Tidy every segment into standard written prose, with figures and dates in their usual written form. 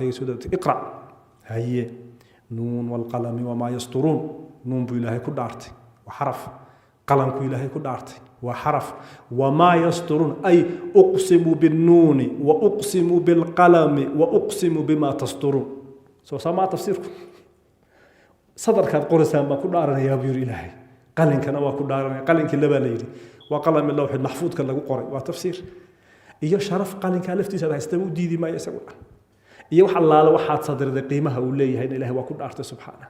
Soo degtay, iqra. Haye, nuun walqalami wamaa yasturuun. Nuun buu Ilaahay ku dhaartay, waa xaraf. Qalamku Ilaahay ku dhaartay, waa xaraf. Wamaa yasturuun, ay uqsimu binnuuni wa uqsimu bilqalami wa uqsimu bima tasturuun. Soo saamaa tafsiirku? Sadarkaad qoraysaan baan ku dhaaranayaa, buu yidhi Ilaahay. Qalinkana waa ku dhaaranaya. Qalinkii labaa la yidhi, waa qalami lawxil maxfuudka lagu qoray, waa tafsiir. Iyo sharaf qalinkaa laftiisa aad haystaba u diidi maayo isaguna. Iyo wax allaale waxaad sadriday qiimaha uu leeyahayna Ilahay waa ku dhaartay subxaana.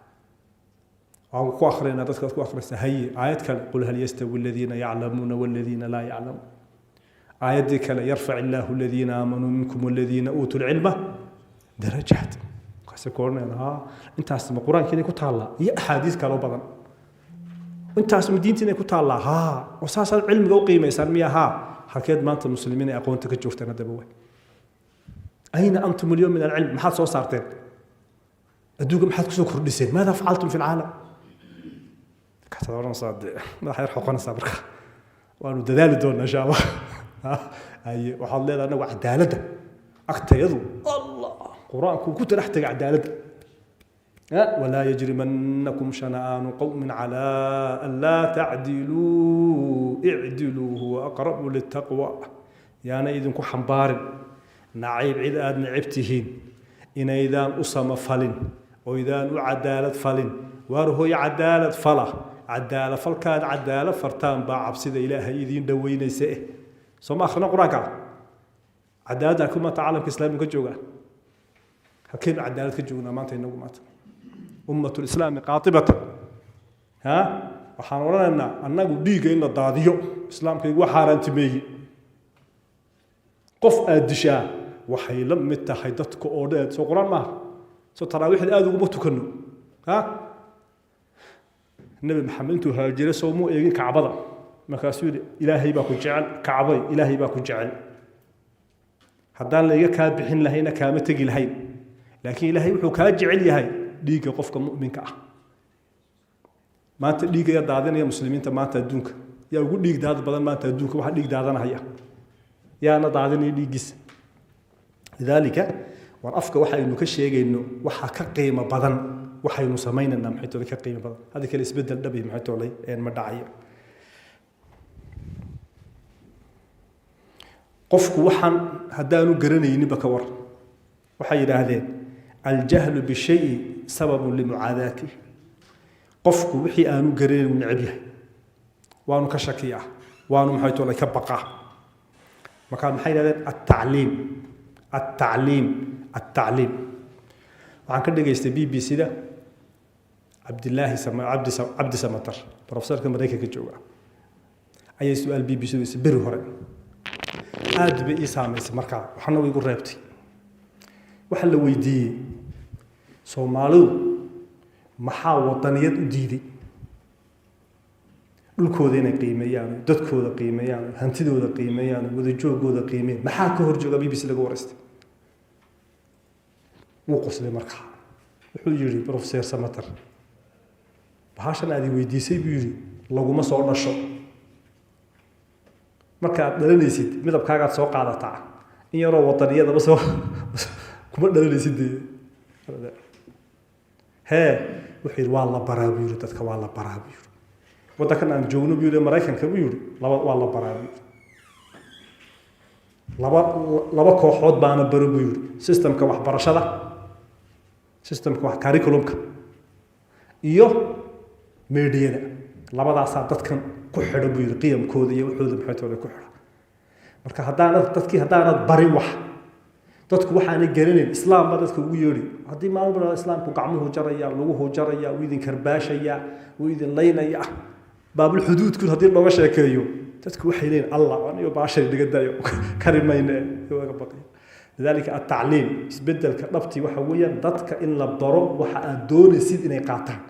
Waan ku akrinaa, dadkaad ku akhrisa. Haye, aayad kale: qul hal yastawi aladiina yaclamuuna waladiina laa yaclamuun. Aayaddii kale: yarfac illaahu aladiina aamanuu minkum waladiina uutuu lcilma darajaat. Markaasay ku odhanayaan, haa, intaas ma Qur-aanka inay ku taallaa iyo axaadiis kaloo badan? Intaas ma diinta inay ku taallaa? Haa. Oo saasaad cilmiga u qiimaysaan miya? Haa. Halkeed maanta muslimiin ay aqoonta ka joogtaan haddaba? Way ayna antum alyawm min alcilm? Maxaad soo saarteen adduunka? Maxaad kusoo kordhiseen? Maada facaltum fi lcaalam? Markaasaad odhanaysaa dee madaxa yar xoqonaysaa. Marka waanu dadaali doonaa, insha Allah. Haye, waxaad leedahay anagu cadaaladda agtayadu, Allah, Qur-aanku ku talax tegay cadaaladda. ولا يجرمنكم شنآن قوم على ألا تعدلوا، اعدلوا هو أقرب للتقوى. Yaana idinku xambaarin nacayb cid aad necab tihiin inaydaan u samafalin oydaan u cadaalad falin. Waar hooy, cadaalad fala. Cadaala falkaad cadaalad fartaan baa cabsida Ilaahay idiin dhoweynaysa. Eh, soo ma akhrino Qur-aanka? Cadaaladda ku maanta caalamka islaamiga ka joogaa? Halkaynu cadaalad ka joognaa maanta inagu? Maanta ummat lislaami qaatibatan ha waxaan odhanaynaa annagu dhiigga in la daadiyo islaamkaygu waa xaaraantimeeye. Qof aad dishaa waxay la mid tahay dadka oo dhan. Soo Qur-aan maaha? Soo taraawiixda aada uguma tukano? Ha, Nebi Maxamed intuu haajiray soo muu eegin Kacbada? Markaasuu yidhi: "Ilaahay baa ku jecel, Kacbay, Ilaahay baa ku jecel. Haddaan layga kaa bixin lahayna kaama tegi lahayn, laakiin Ilaahay wuxuu kaa jecel yahay dhiigga qofka mu'minka ah." Maanta dhiigga yaa daadinaya muslimiinta? Maanta adduunka yaa ugu dhiig daad badan? Maanta adduunka waxa dhiig daadanahaya yaana daadinaya dhiiggiisa? Lidaalika, war afka waxaynu ka sheegayno waxa ka qiimo badan waxaynu samaynayna. Maxay toolay ka qiimo badan? Hadda kale isbeddel dhabi, maxay toolay, ma dhacayo. Qofku waxaan haddaanu garanayninba ka war. Waxay yidhaahdeen: aljahlu bishayi sababun limucaadaatih. Qofku wixii aanu garanayn uu necab yahay, waanu ka shakiyaa, waanu, maxay toolay, ka baqaa. Markaa maxay yidhahdeen? Altacliim, altacliim, altacliim. Waxaan ka dhegaystay BBC da Cabdilaahi Cabdi Cabdi Samatar, professorka Maraykanka jooga, ayay su-aal BBC da beri hore. Aad bay ii saamaysay markaa, waxna way igu reebtay. Waxaa la weydiiyey: Soomaalidu maxaa wadaniyad u diiday? Dhulkooda inay qiimeeyaan, dadkooda qiimeeyaan, hantidooda qiimeeyaan, wadajoogooda qiimeeyaan, maxaa ka hor jooga? BBC laga waraystay. Wuu qoslay markaa. Wuxuu yidhi Professor Samatar: "Bahashan aad i weydiisay," buu yidhi, "laguma soo dhasho. Marka aad dhalanaysid midabkaagaad soo qaadataa, in yaroo wadaniyadaba soo kuma dhalanaysid dee." Hee, wuxuu yidhi: "Waa la baraa," buu yidhi. "Dadka waa la baraa," buu yidhi. "Waddankan aan joogno," buu yidhi, "Maraykanka," buu yidhi, "laba waa la baraa," buu yidhi. Laba kooxood baana baro," buu yidhi: systemka waxbarashada, systemka wax curriculumka iyo meedhiyada. Labadaasaa dadkan ku xidha," buu yidhi, "qiyamkooda iyo waxooda, maxaytooda ku xidha." Marka haddaanad dadkii haddaanad barin wax, dadku waxaanay garanayn, islaam baa dadka ugu yeedhi. Haddii maalin walba islaamku gacmuhu jaraya, luguhu jaraya, wuu idin karbaashaya, wuu idin laynaya, baabul xuduudku haddii looga sheekeeyo, dadku waxay leeyihin: "Allah, aniyo baashay dhiga dayo, kari mayne." Waga baqaya. Lidaalika, atacliim, isbedelka dhabtii waxa weeyaan dadka in la baro waxa aad doonaysid inay qaataan.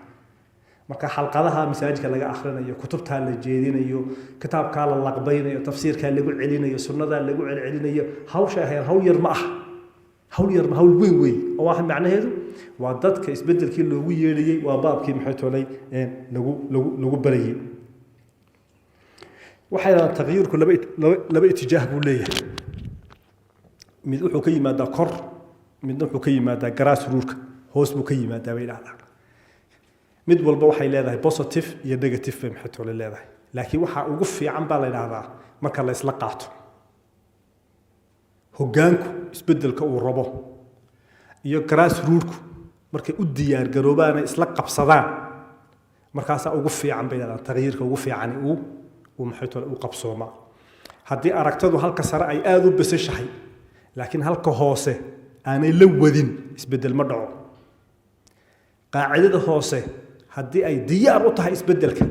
Marka xalqadaha masaajidka laga akhrinayo, kutubtaa la jeedinayo, kitaabkaa la laqbaynayo, tafsiirkaa lagu celinayo, sunnadaa lagu celcelinayo, hawsha ahayn hawl yar ma aha, hawl yar ma, hawl weyn wey. Oo waxa macnaheedu waa dadka isbedelkii loogu yeedhayey waa baabkii, maxay toolay, lagu barayey. Waxay yidhahdaan taqyiirku laba itijaah buu leeyahay. Mid wuxuu ka yimaadaa kor. Midna wuxuu ka yimaadaa grassrootka, hoos buu ka yimaadaa, bay yidhahdaan. Mid walba waxay leedahay positive iyo negative bay, maxay tole, leedahay, laakiin waxaa ugu fiican baa la yidhaahdaa marka la isla qaato, hoggaanku isbeddelka uu rabo iyo grassrootku markay u diyaargaroobaanay isla qabsadaan, markaasaa ugu fiican, bay yidhahdaan, tagyiirka ugu fiicani uu, maxay tole, u qabsoomaa. Haddii aragtadu halka sare ay aada u basashahay laakiin halka hoose aanay la wadin, isbeddel ma dhaco. Qaacidada hoose haddii ay diyaar u tahay isbeddelka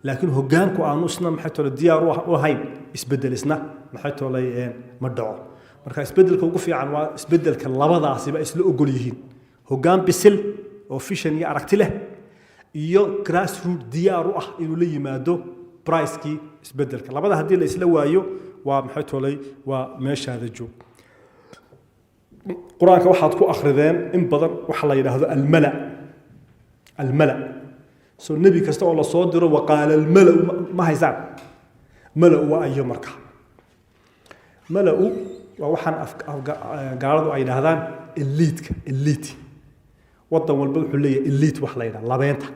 laakiin hoggaanku aanu isna, maxay tole, diyaar u ahayn, isbeddel isna, maxay tole, ma dhaco. Marka isbeddelka ugu fiican waa isbeddelka labadaasiba isla ogol yihiin, hoggaan bisil oo vision iyo aragti leh iyo grassroot diyaar u ah inuu la yimaado pricekii isbeddelka. Labada haddii la isla waayo, waa, maxay tolay, waa meeshaada joog. Qur-aanka waxaad ku akhrideen in badan waxa la yidhaahdo almala. Almala, so nebi kasta oo lasoo diro, waqaala almalau, ma haysaan? Malau waa ayo? Marka malau waa waxaan gaaladu ay yidhaahdaan eliteka. Elite, wadan walba wuxuu leeyahay elite wax la yidhahda, labeenta,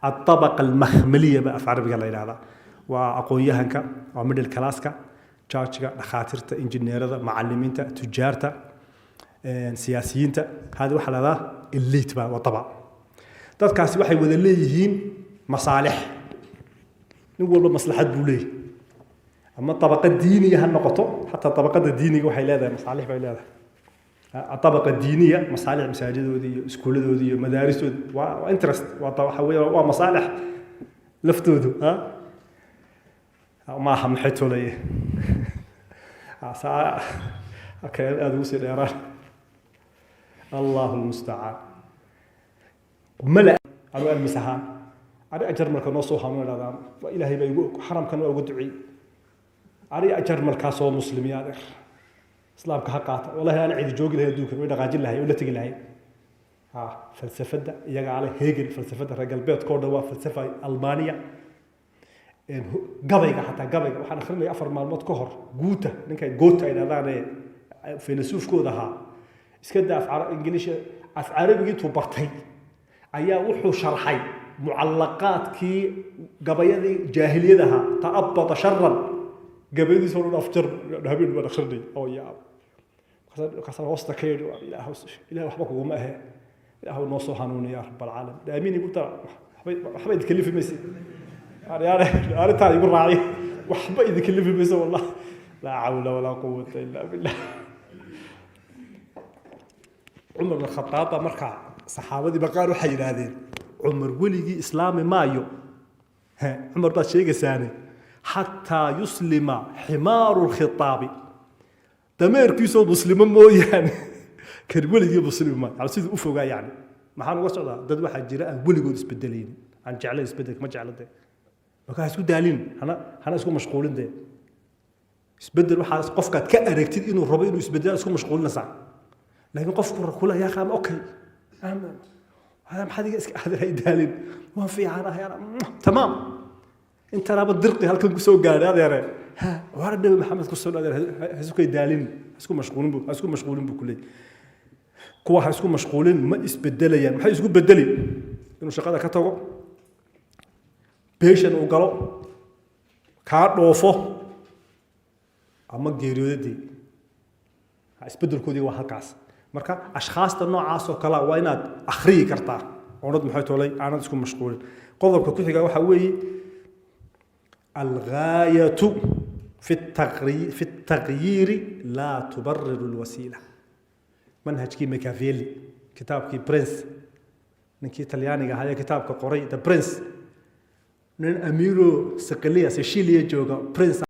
الطبقة المخملية ba af carabiga la yidhahdaa. Waa aqoon-yahanka, waa middle classka, judgega, dhakhaatiirta, injineerada, macalimiinta, tujaarta, siyaasiyiinta. Hadi waxaa la dhahdaa elite ba, waa طبقة. Dadkaasi waxay wada leeyihiin masaalix, nin walba maslaxad buu leeyahay, ama طبقة diiniya ha noqoto. Xataa طبقada diiniga waxay leedahay masaalix bay leedahay. الطبقة الدينية masaalix, masaajidoodii iyo iskuuladoodii iyo madaaristoodii waa interest, waa waxa weeye waa masaalix laftoodu. Ha maaha, maxay tolaya, saa halka aada ugu sii dheeraan. الله المستعان. Mala anu almis ahaan ari jarmalka noo soo hanuun idhahdaan, waa Ilaahay baa igu og, xaramkan waa uga duceeyey. Ari jarmalkaa soo muslimiya, adeer, islaamka ha qaata. Wallahi aan cidi joogi lahay adduunkan, way dhaqaajin lahay, way la tegi lahay. Ha falsafadda iyagaa leh, Hegel, falsafadda reer galbeedka oo dhan waa falsafa Almaaniya. Gabayga, xataa gabayga waxaan akhrinaya 4 maalmood ka hor, Guuta, ninka Goethe ay dhahdaan ee faylasuufkooda ahaa, iska daa af Ingiliish, af Carabigii intuu bartay ayaa wuxuu sharxay mucallaqaadkii, gabayadii jaahiliyada ahaa, تأبط شرا, gabayadiisa oo dhan afjar habeen baan akhrinay oo yaab. Markaasaan hoosta ka yidhi, "Ilaah, Ilaah, waxba kuguma ahe, Ilaah noo soo hanuuni يا رب العالمين." Aamiin igu dara, waxba idin kalifi mayse, arrintaa igu raaci, waxba idin kalifi mayse wallah. لا حول ولا قوة إلا بالله. Cumar bin Khataab baa markaa saxaabadii baqaar waxay yidhaahdeen, "Cumar weligii islaami maayo." Cumar baad sheegaysaane, حتى يسلم حمار الخطاب, dameerkiisoo muslimo mooyaane kan weligii muslimi maayo. Yani siduu u fogaa. Yani maxaan uga socdaa? Dad waxaa jira aan weligood isbedelaynin, aan jeclayn isbedelka, ma jecla dee. Marka ha isku daalin, hana isku mashquulin dee isbedel. Waxaa qofkaad ka aragtid inuu rabo inuu isbedelo isku mashquulinaysaa, laakiin qofku kula yaa qaam, okay, maxaad iga iska adeer, hay daalin, waan fiicanahay ana, tamaam, intanaaba dirqi halkan kusoo gaadhay adeere. Ha waara Nabi Maxamed kusoo adeer, ha isku daalin, ha isku mashquulin buu ku leeyahay. Kuwa ha isku mashquulin, ma isbedelayaan. Maxay isku bedeli? Inuu shaqada ka tago, beeshan uu galo, kaa dhoofo ama geeriyoodadii. Isbedelkoodii waa halkaas. Marka ashkhaasta noocaas oo kale waa inaad akhriyi kartaa oonad, maxay toolay, aanad isku mashquulin. Qodobka ku xiga waxaa weeye الغاية في التغيير لا تبرر الوسيلة. Manhajkii Machiavelli, kitaabkii Prince, ninkii Talyaaniga ahaa ee kitaabka qoray The Prince, nin amiiro Sicilia jooga, prince.